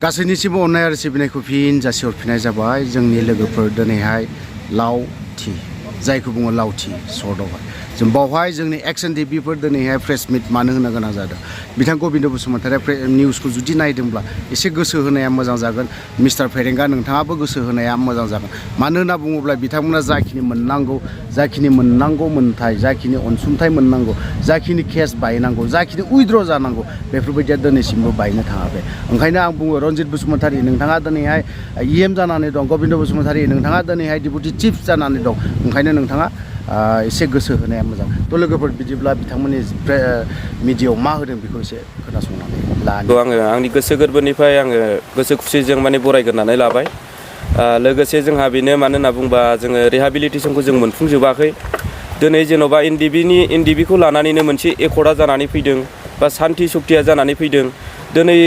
गासैनिसिमबो अननाय आरो सिबिनायखौ फिन जासिहरफिननाय जाबाय जोंनि लोगोफोर दिनैहाय लावथि जायखौ बुङो लावथि सर्टआवहाय जों बावहाय जोंनि XNDBफोर दिनैहाय प्रेस मिट मानो होनो गोनां जादों बिथां गबिन्द बसुमतारिया निउसखौ जुदि नायदोंब्ला एसे गोसो होनाया मोजां जागोन मिस्टार फेरेंगा नोंथाङाबो गोसो होनाया मोजां जागोन मानो होनना बुङोब्ला बिथांमोना जाखिनि मोननांगौ मोन्थाय जाखिनि अनसुंथाइ मोननांगौ जाखिनि केस बायनांगौ जाखिनि उइद्र जानांगौ बेफोरबायदिया दिनैसिमबो बायनो थाङाखै ओंखायनो आं बुङो रन्जित बसुमतारि नोंथाङा दिनैहाय EM जानानै दं गबिन्द बसुमतारि नोंथाङा दिनैहाय डिपुटि चिफ जानानै दं ओंखायनो नोंथाङा एसे गोसो होनाया मोजां थ' लोगोफोर बिदिब्ला बिथांमोननि मिडियायाव मा होदों बेखौ एसे खोनासंनानै लानो आङो आंनि गोसो गोरबोनिफ्राय आङो गोसो खुसिजों माने बरायग्रोनानै लाबाय लोगोसे जोंहा बेनो मानो होनना बुंबा जोङो रिहाबिलिटेसनखौ जों मोनफुंजोबाखै दिनै जेन'बा NDBखौ लानानैनो मोनसे एकर्डा जानानै फैदों बा सान्थि सक्तिया जानानै फैदों दिनै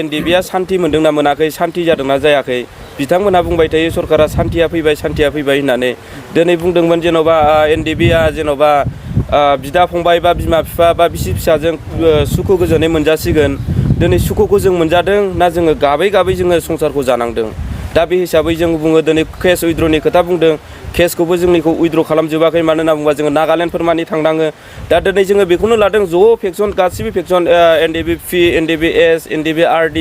NDBया सान्थि मोनदोंना मोनाखै सान्थि जादोंना जायाखै बिथांमोनहा बुंबाय थायो सरकारा सान्थिया फैबाय होननानै दिनै बुंदोंमोन जेन'बा NDBया जेन'बा बिदा फंबाय बा बिमा बिफा बा बिसि फिसाजों सुखु गोजोनै मोनजासिगोन दिनै सुखुखौ जों मोनजादों ना जोङो गाबै जोङो संसारखौ जानांदों दा बे हिसाबै जों बुङो दिनै केस उइद्र'नि खोथा बुंदों केसखौबो जोंनिखौ उइद्र' खालामजोबाखै मानो होनना बुङोबा जोङो नागालेण्डफोर मानि थांनाङो दा दिनै जोङो बेखौनो लादों ज' फेक्सन गासिबो फेक्सन NDBP NDBS NDBRD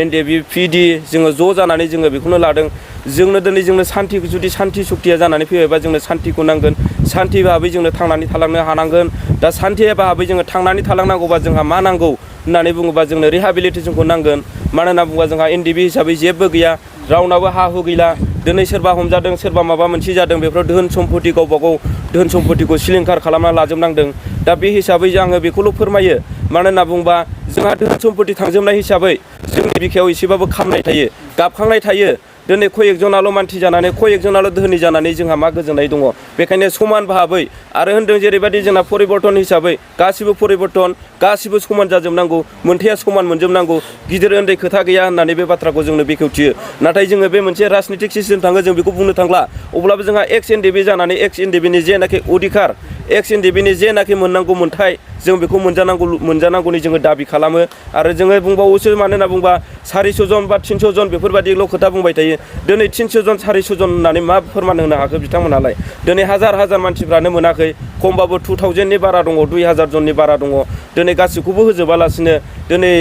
NDBPD जोङो ज' जानानै जोङो बेखौनो लादों जोंनो सान्थि जुदि सान्थि सक्तिया जानानै फैबायबा जोंनो सान्थिखौ नांगोन सान्थि भाबै जोंनो थांनानै थालांनो हानांगोन दा सान्थि भाबै जोङो थांनानै थालांनांगौबा जोंहा मा नांगौ होननानै बुङोबा जोंनो रिहाबिलिटेसनखौ नांगोन मानो होनना बुङोबा जोंहा NDB हिसाबै जेबो गैया रावनाबो हा हु गैला दिनै सोरबा हमजादों सोरबा माबा मोनसे जादों बेफोराव धोन सम्पति गावबागाव धोन सम्पतिखौ सिलिंखार खालामना लाजोबनांदों दा बे हिसाबै आङो बेखौल' फोरमायो मानो होनना बुङोबा जोंहा धोन सम्पति थांजोबनाय हिसाबै जोंनि बिखायाव एसेबाबो खामनाय थायो गाबखांनाय थायो दिनै खय एकजनाल' मानसि जानानै खय एकजनाल' धोनि जानानै जोंहा मा गोजोननाय दङ बेखायनो समान भाबै आरो होनदों जेरैबायदि जोंना परिबर्तन हिसाबै गासिबो परिबर्तन गासिबो समान जाजोबनांगौ मोनथाया समान मोनजोबनांगौ गिदिर उन्दै खोथा गैया होननानै बे बाथ्राखौ जोंनो बेखेवथियो नाथाय जोङो बे मोनसे राजनितिक सिस्टेम थाङो जों बेखौ बुंनो थांला अब्लाबो जोंहा XNDB जानानै XNDBनि जेनाखि अधिकार XNDBनि जेनाखि मोननांगौ मोन्थाय जों बेखौ मोनजानांगौनि जोङो दाबि खालामो आरो जोङो बुंबावोसो मानो होनना बुंबा 400 जन बा 300 जन बेफोरबायदिल' खोथा बुंबाय थायो दिनै 300 जन 400 जन होननानै मा फोरमान होनो हाखो बिथांमोनहालाय दिनै हाजार मानसिफ्रानो मोनाखै खमबाबो 2000नि बारा दङ 2000 जननि बारा दङ दिनै गासिखौबो होजोबालासिनो दिनै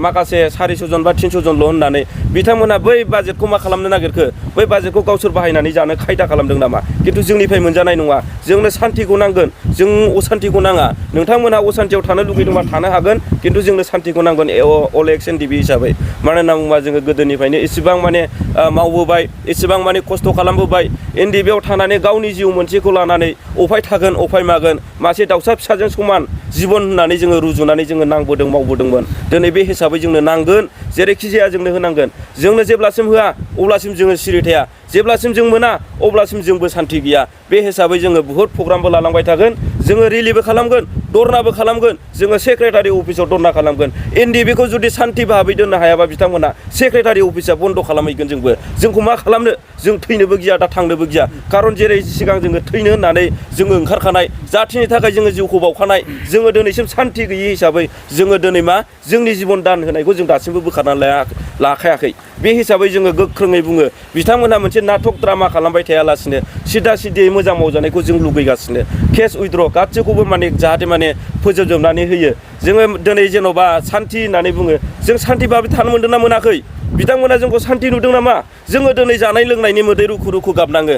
माखासे 400 जन बा 300 जनल' होननानै बिथांमोनहा बै बाजेटखौ मा खालामनो नागिरखो बै बाजेटखौ गावसोर बाहायनानै जानो खायदा खालामदों नामा खिन्थु जोंनिफ्राय मोनजानाय नङा जोंनो सान्थिखौ नांगोन जों असान्थिखौ नाङा नोंथांमोनहा असान्थियाव थानो लुगैदोंबा थानो हागोन खिन्थु जोंनो सान्थिखौ नांगोन अल XNDB हिसाबै मानो होनना बुङोबा जोङो गोदोनिफ्रायनो एसेबां माने मावबोबाय एसेबां माने खस्थ' खालामबोबाय NDBयाव थानानै गावनि जिउ मोनसेखौ लानानै अफाय थागोन अफाय मागोन मासे दाउसा फिसाजों समान जिबन होननानै जोङो रुजुनानै जोङो नांबोदों मावबोदोंमोन दिनै बे हिसाबै जोंनो नांगोन जेरैखि जाया जोंनो होनांगोन जोंनो जेब्लासिम होआ अब्लासिम जोङो सिरि थाया जेब्लासिम जों मोना अब्लासिम जोंबो सान्थि गैया बे हिसाबै जोङो बुहुत प्रग्रामबो लालांबाय थागोन जोङो रेलिबो खालामगोन धरनाबो खालामगोन जोङो सेक्रेटारि अफिसाव धरना खालामगोन NDBखौ जुदि सान्थि भाबै दोननो हायाबा बिथांमोना सेक्रेटारि अफिसा बन्द' खालामहैगोन जोंखौ मा खालामनो जों थैनोबो गिया दा थांनोबो गिया खारन जेरै सिगां जोङो थैनो होननानै जोङो ओंखारखानाय जाथिनि थाखाय जोङो जिउखौ बावखानाय जोङो दिनैसिम सान्थि गैयि हिसाबै जोङो दिनै मा जोंनि जिबन दान होनायखौ जों दासिमबो बोखारनानै लाखायाखै बे हिसाबै जोङो गोख्रोङै बुङो बिथांमोनहा मोनसे नाटक ड्रामा खालामबाय थायालासिनो सिदा सिदायै मोजां मावजानायखौ जों लुगैगासिनो केस उइद्र' गासैखौबो माने जाहाथे माने फोजोबजोबनानै होयो जोङो दिनै जेन'बा सान्थि होननानै बुङो जों सान्थि भाबै थानो मोनदोंना मोनाखै बिथांमोना जोंखौ सान्थि नुदों नामा जोङो दिनै जानाय लोंनायनि मोदै रुखु गाबनाङो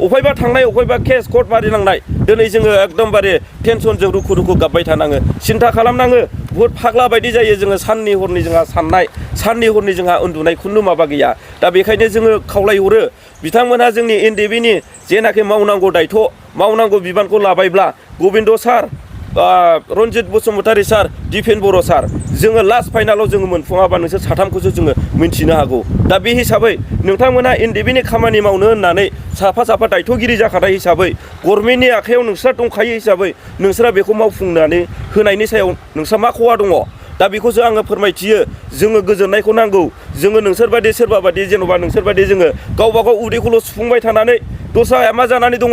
अफायबा थांनाय अफायबा केस कर्ट मारिनांनाय दिनै जोङो एकदमबारे टेनसनजों रुखु गाबबाय थानाङो सिन्था खालामनाङो बुहुत फाग्ला बायदि जायो जोङो साननि हरनि जोंहा साननाय साननि हरनि जोंहा उन्दुनाय खुनु माबा गैया दा बेखायनो जोङो खावलायहरो बिथांमोनहा जोंनि NDBनि जेनाखि मावनांगौ दायथ' मावनांगौ बिबानखौ लाबायब्ला गबिन्द सार रन्जित बसुमतारि सार P.boro सार जोङो लास्ट फाइनालाव जोङो मोनफुङाबा नोंसोर साथामखौसो जोङो मिन्थिनो हागौ दा बे हिसाबै नोंथांमोना NDBनि खामानि मावनो होननानै साफा दायथ'गिरि जाखानाय हिसाबै गभर्नमेन्टनि आखायाव नोंस्रा दंखायो हिसाबै नोंस्रा बेखौ मावफुंनानै होनायनि सायाव नोंस्रा मा खहा दङ दा बेखौसो आङो फोरमायथियो जोङो गोजोननायखौ नांगौ जोङो नोंसोरबायदि सोरबाबायदि जेन'बा नोंसोरबायदि जोङो गावबागाव उदैखौल' सुफुंबाय थानानै दस्राया मा जानानै दङ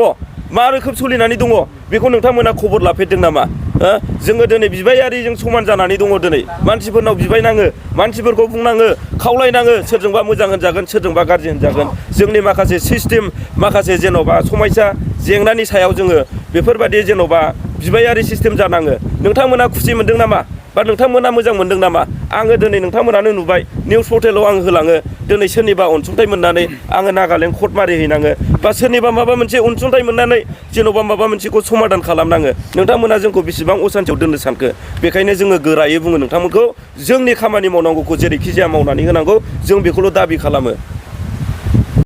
मा रोखोम सोलिनानै दङ बेखौ नोंथांमोना खबर लाफेरदों नामा जोङो दिनै बिबायारिजों समान जानानै दङ दिनै मानसिफोरनाव बिबायनाङो मानसिफोरखौ बुंनाङो खावलायनाङो सोरजोंबा मोजां होनजागोन सोरजोंबा गाज्रि होनजागोन जोंनि माखासे सिस्टेम माखासे जेन'बा समयसा जेंनानि सायाव जोङो बेफोरबायदि जेन'बा बिबायारि सिस्टेम जानाङो नोंथांमोना खुसि मोनदों नामा बा नोंथांमोना मोजां मोनदों नामा आङो दिनै नोंथांमोनानो नुबाय निउस पर्टेलाव आङो होलाङो दिनै सोरनिबा अनसुंथाइ मोननानै आङो नागालेण्ड कर्ट मारिहैनाङो बा सोरनिबा माबा मोनसे अनसुंथाइ मोननानै जेन'बा माबा मोनसेखौ समाधान खालामनाङो नोंथांमोना जोंखौ बेसेबां असान्थियाव दोननो सानखो बेखायनो जोङो गोरायै बुङो नोंथांमोनखौ जोंनि खामानि मावनांगौखौ जेरैखि जाया मावनानै होनांगौ जों बेखौल' दाबि खालामो